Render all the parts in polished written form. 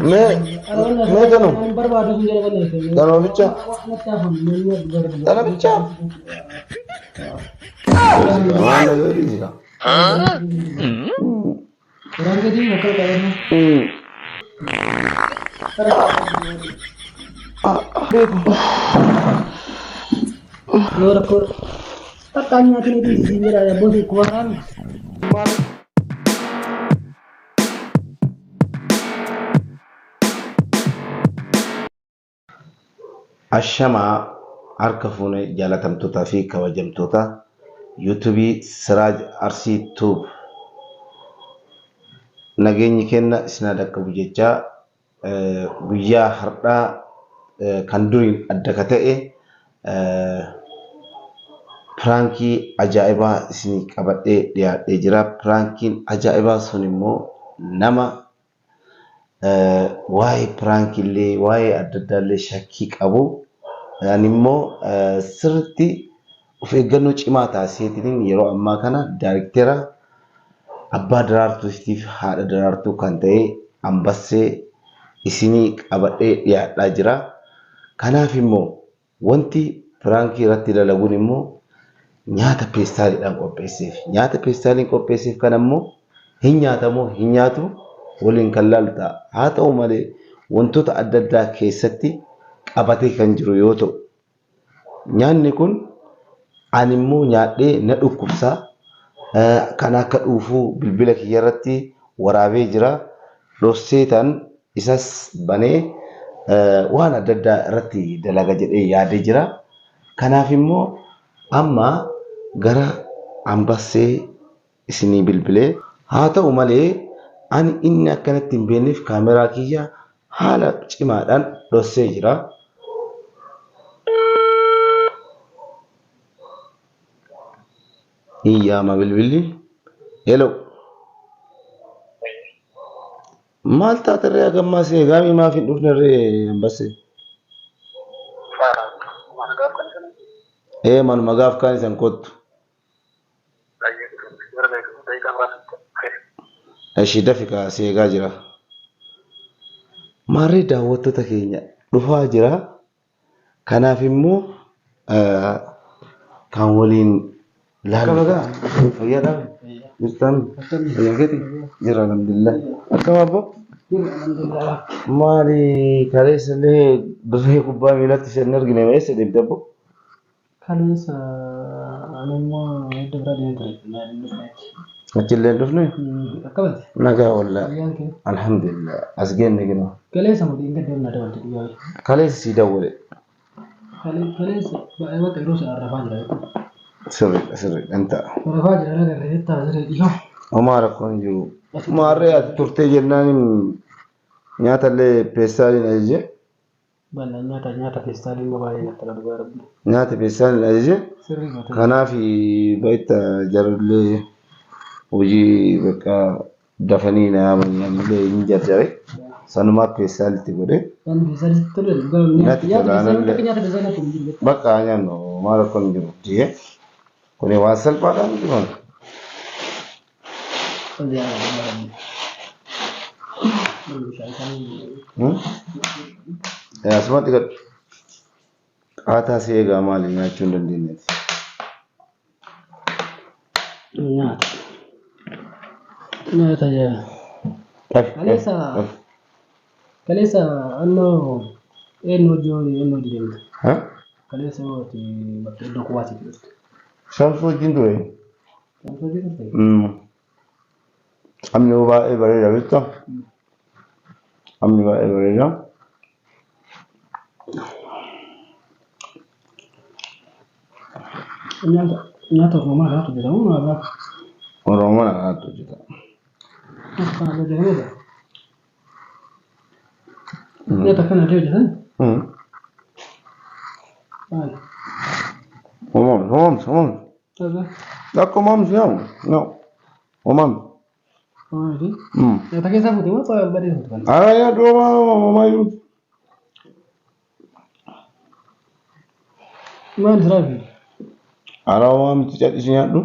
Mee mee tanuma. Tanuma bicha. Tana bicha. Waan na godhi jira. Yoo rakkoo bakka nyaatiin dhiisi siin jedha abbootii kuba kaa'ame. Ashamaa harka fuune jaalatamtootaa fi kabajamtoota YouTube Siraaj Arsii Tube nageenyi keenna isin haa dhaqqabu jechaa guyyaa hardhaa kan duriin adda ka ta'e piraankii ajaa'ibaa isinii qabadhee dhiyaadhee jira. Piraankiin ajaa'ibaa sun immoo nama waa'ee piraankiillee waa'ee adda addaallee shakkii qabu. Ani immoo sirriitti of eeggannoo cimaa taasiseetiin yeroo ammaa kana daayrektera abbaa Daraartuutiif haadha Daraartuu kan ta'e Ambassee isinii qabadhee dhiyaadhaa jira. Kanaaf immoo wanti piraankii irratti dalaguun immoo nyaata peestaaliidhaan qopheesseef. Nyaata peestaaliin qopheesseef kana immoo hin nyaatamoo hin nyaatu waliin kan laalu ta'a. Haa ta'u malee wantoota adda addaa keessatti qabatee kan jiru yoo ta'u nyaanni kun ani immoo nyaadhee na dhukkubsa. Kan akka dhuufuu bilbila kiyya irratti waraabee jira. Dhossee tan isas banee waan adda addaa irratti dalaga jedhee yaadee jira. Kanaaf immoo amma gara Ambassee isinii bilbilee. Haa ta'u malee ani inni akkanatti hin beekneef kaameraa kiyya haala cimaadhaan dhossee jira. Hin yaama bilbilli. Hello. Maal taaterree hagammaa si eegaamii maaf hin dhufnerree Ambassee? Ee manuma gaaf kaan isan kottu. Eshi dafi kaa si eegaa jira. Maarree daawwattoota keenya dhufaa jira. Kanaaf immoo kan waliin laalu. Akkam egaa? Fayyaadhaa? Jirtan? Fayyaa keeti? Jira alhamdulillah. Akkam abbo? Maali kaleessa illee dirree kubbaa miilaatti isin argine eessa deemte abbo? Kaleessa ani immoo iddoo biraa deemee ture. Hin dhufne achi. Achi illee hin dhufne? Akkamati? Nagaa wallaa. Fayyaan kee? Alhamdulillah. As geenne ginoo. Kaleessa moo dheengadda na dabalte guyyaa wayii. Kaleessa sii dawwale. Kaleessa baay'ee bakka yeroo sana rafaa jira jechuudha. Sirriidha sirriidha hin ta'a. Rafaa jira na garree ta'a sirrii dhiifama. Homaa rakkoon hin jiru. Maarree ati turtee jennaan nyaata illee peestaaliin ajaje. Bal'aa nyaata nyaata feestaalii immoo baay'ee natti tola dhugaa rabbi. Nyaata feestaaliin ajaje. Sirrii gootee. Kanaaf baay'ata jarrillee hojii bakka dafanii na yaamanii anillee hin jarjare. Sanumaa feestaalitti godhe. Nyaanni feestaalii sitti tole dhugaa Natti nyaata tola feestaalii anallee. akka nyaata feestaalii natti hin jiru beektaa. Bakka haa nyaannu maal rakkoon hin jiru. Jee kuni waan salphaadhaan miti kun. Asumatti gadhu. Qaataa si eegaa maali nyaachuu hin dandeenyeeti. Nyaata. Nyaata jaa. Qabi. Kaleessa kaleessa annoo eenyu hojii eenyu hojii deemte. Kaleessa yoo ati bakka iddoo kuwaasiitti dhufte. Shamsuu wajjin ture. Shamsuu hojii turte? Amni baay'ee bareeda beektaa? Amni baay'ee bareeda. Nyaata nyaata Oromoo kanaatu hojjetamu maa biraa? Oromoo kanaatu hojjetama. Nyaata kana hojjetamudha. Nyaata kana hojjetan? Maali? Homaam, homaam, homaam. Akka homaam si yaamu. No. Homaam. Maali? Nyaata keessaa fuute moo badee fuute kana? Ara yaa homaa homaa jiru. Maali siraa fi? Ara homaa miti cal'isi nyaadhu.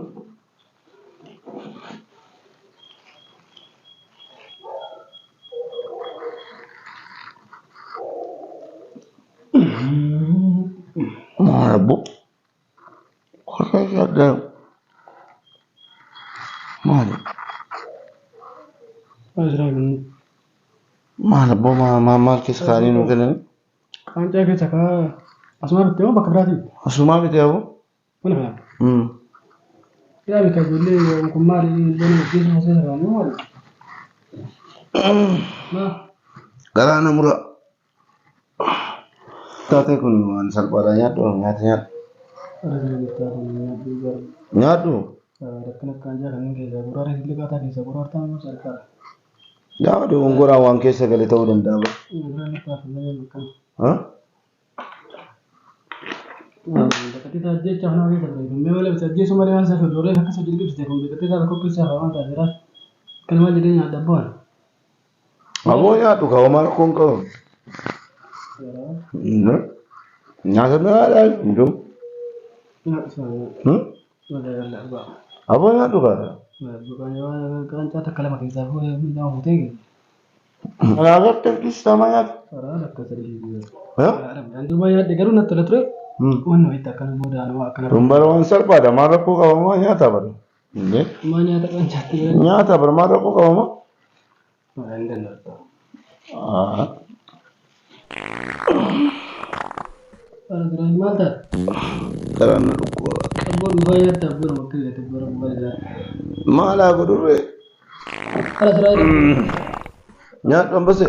Maal abboo maal maal keessa kaa'anii nuu kennan? Qaancaa keessa kaa asumaa bitte moo bakka biraatii? Asumaa bite aboo. Mana kana. Yaa bita ijoollee kun maali ijoollee ajjeesuu keessa kaa'anii maali? Maa? Garaa na mura. Taatee kun waan salphaadha nyaadhu nyaata nyaadhu. Nyaadhu. Akkana qaancaa kanneen keessaa gurraara illee qaataa keessaa gurraara ta'an salphaadha. Gaafa dogongoraan waan keessa gale ta'uu danda'a. Ha? Aboo nyaadhu kaa homaa rakkoon qabu. Nyaata mi'aadhaa hunduu. Aboo nyaadhu kaa. Alaagartee dhiistamaa nyaata. Ha? Kun bara waan salphaadha maal rakkoo qabamaa nyaata bara. Nyaata bara maal rakkoo qabamaa? Garaan na dhukkuba. Maal haa godhurree? Nyaadhu ambase.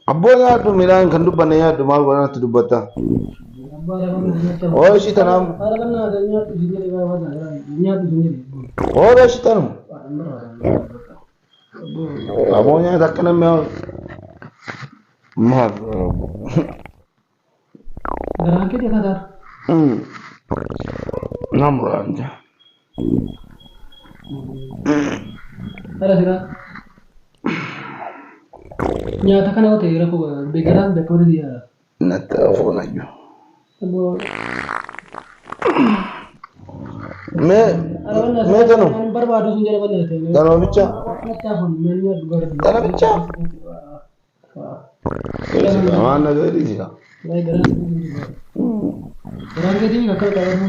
Abboo nyaadhu midhaan kan dubbanne nyaadhu maal godhanatti dubbatta? Oo ishii tanaam. Oo ishii tanum. Aboo nyaata akka namni maal Garaan kee kataa. Namuraan jaa. Ara siraa. Nyaata kana yoo ta'e rakkoo garaan bakka walitti yaala. Natti afoon ayyuu. Mee mee tanu Barbaadu sun jedha bal'aa ta'e. tanuma bicha tana bicha. Waan na gadi jira. Garaan keetii akka qabamu.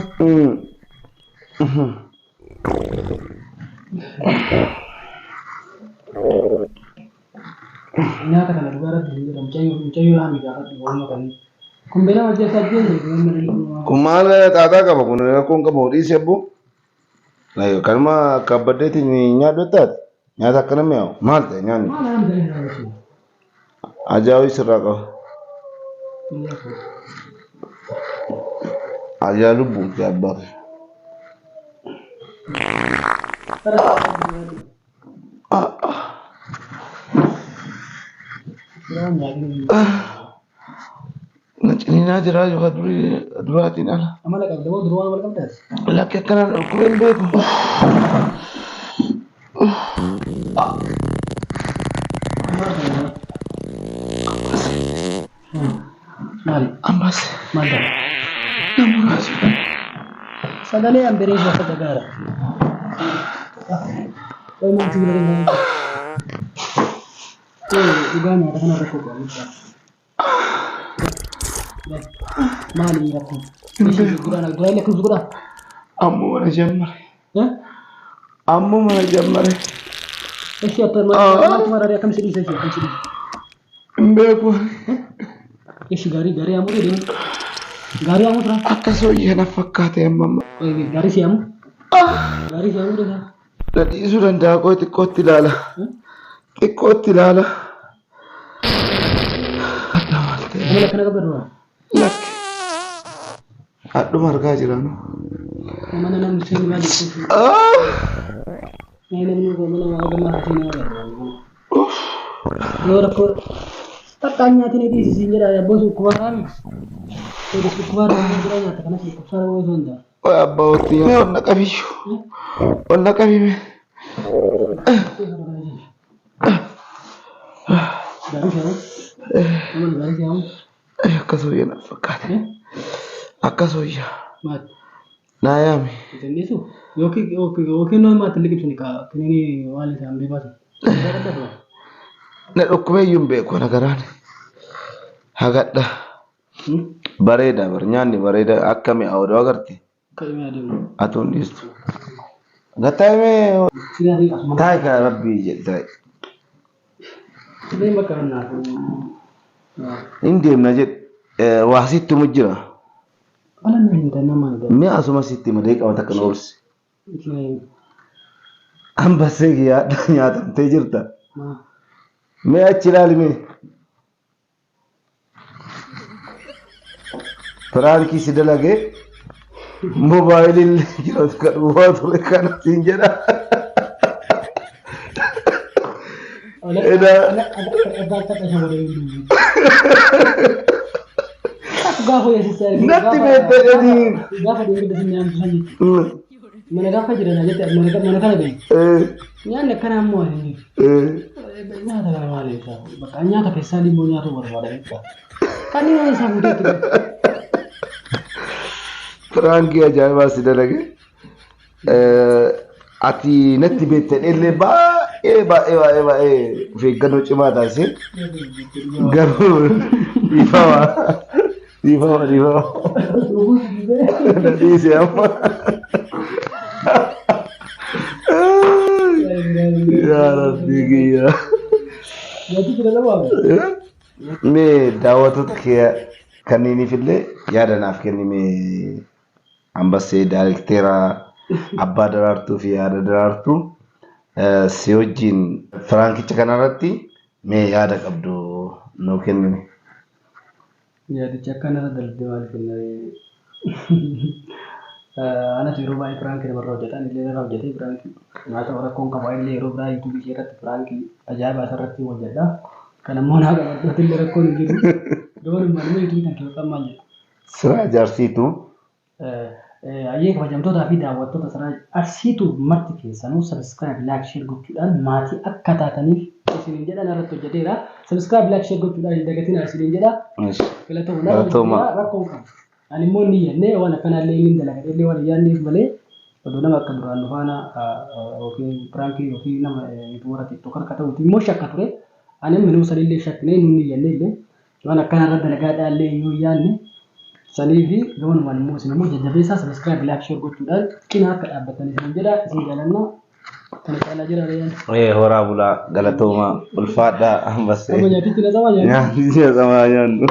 Nyaata kana dhugaa rabbi hin jedhamu. Mucayyoo haami gaafadhu waan kan. Kun beela hojjetaa ajjeese. Kun maal xaaxaa qaba kun rakkoon qabu dhiisi abboo. Kanuma akka abbaddeetiin nyaadhu taate nyaata akkana mi'aawu maal ta'e nyaanni Maal haami ta'e nyaata. ajaa'ibsi sirraa qaba. Ajaa lubbuuti abbaa kee. Na ciniinaa jira yookaan durii duraatiin ala. Amala qabda moo duruu amala qabdaas? Lakki akkanaan dhukkubee hin beeku. Maali? Ammas Maal ta'a? na muraasa. Sagalee amberee ishee akka gagaara. Qoy maaltu jira danda'u? Dhugaa nyaata kana rakkoo qabu. Maali rakkoon? Duraan duraan lakkoofsi godhaa? Ammuma na jammare. Ammuma na jammare. Ishee akka maaltu maraaree akkam si dhiisa ishee akkam si dhiisa? Hin beeku. Ishee gaarii gaarii yaamuu deemu. Gaarii yaamuu tura. Akka sooyyee na fakkaate amma amma. Gaarii si yaamuu? Gaarii si yaamuu danda'a? Na dhiisuu danda'a qoy xiqqootti ilaala. Xiqqootti ilaala. Adda maal ta'e? Amala akkana qabda dura. Lakki. Hadhuma argaa jira nu. Mana namni seenu maal jechuun? Namni mana gammaa seenu maal jedhu? Yoo rakkoo xaxxaan nyaatiin dhiisi siin jedha abboo sun kubaaraan. Kubaaraan jira nyaata kanas kubsaan osoo hin taane. Oye abbaa watti mee onna qabiyyu. Onna qabime. Gaarii si yaamu? Amala gaarii si yaamu? Akka sooyyee na fakkaate. Akka sooyyaa. Maal? Naa yaami. Jennisu yookiin yookiin nama maatti liqimsini kaa kiniini waan isaan beekasu. Na dhukkubee iyyuu hin beeku ana garaan. Hagadha. Bareeda bar nyaanni bareeda akka mi'aawu agarte Akka dhimma adeemu. atuun dhiistu. Gattaa'e mee Sigaafii asuma. taa'i kana rabbii jedhe taa'i. Mee bakka kannaaf. Hin deemna jedhe waa sitti himu jira. Wala nu hin danna maal godhu. Mee asuma sitti hima daqiiqaa takka na obsi. Ambassee kiyyaa nyaatamtee jirta. Mee achi ilaali mee. Piraankii si dalagee moobaayiliin jiratu kan dhumaa ture kana siin jedha. Natti beektee jedhii. Gaafa deemee dasin nyaantu san jechuudha. Mana gaafa jiran jette mana kana deemu. Nyaanni akkanaa immoo hin jiru. Nyaata kana maal eessaa? Bakka nyaata keessaa immoo nyaatu barbaada jechuudha. Kan inni isaa guutuutti qabu. Piraankii ajaa'ibaa si dalage. Ati natti beekte illee baay'ee baay'ee baay'ee baay'ee of eeggannoo cimaa taasise. Garuu dhiifama dhiifama dhiifama. Na dhiise amma. Yaa Rabbii kiyya. Nyaati jira lama. Mee daawwattoota kee kanneeniif illee yaada naaf kenni mee Ambassee daayirekteera abbaa daraartuu fi haadha daraartuu si wajjin piraankicha kanarratti mee yaada qabdu nuu kenni mee. Yaadichi akka narra dalagde maal kenna? Anatu yeroo baay'ee piraankii namarra hojjeta. Ani illee narra hojjete piraankii. Haa ta'u rakkoon qabu illee yeroo biraa yuutuubii ishee irratti piraankii ajaa'ibaa isarratti hojjedha. Kan ammoo naa qabadhu illee rakkoon hin jiru. Gabalumaan immoo yuutuubii kan kee maal jedha? Siraa jaarsiitu. Ayyee kabajamtootaa fi daawwattoota Siraaj Arsiituu marti keessanuu subscribe like share gochuudhaan maatii akka taataniif isiniin jedha narratti hojjeteera. Subscribe like share gochuudhaan hin dagatinaa isiniin jedha. Galatooma. Galatooma. Rakkoon qabu. Ani immoo inni jennee waan akkanaallee inni dalagadhe illee waan hin yaadneef malee odoo nama akka duraan nu faana yookiin piraankii yookiin nama yuutuubara tiktookar akka ta'uuti immoo shakka ture. Ani amma nama sanillee shakkinee nunni jennee illee waan akkanarra dalagaadhaa illee yoo yaadne sanii fi gabanumaan immoo isin immoo jajjabeessaa subscribe like share gochuudhaan cinaa akka dhaabbattan isin jedha isin jaalanna kana caalaa jira reeyaan. Horaa bulaa galatooma ulfaadhaa ambassee. Amma nyaatichi na tsamaa nyaannu. Nyaanni na tsamaa nyaannu.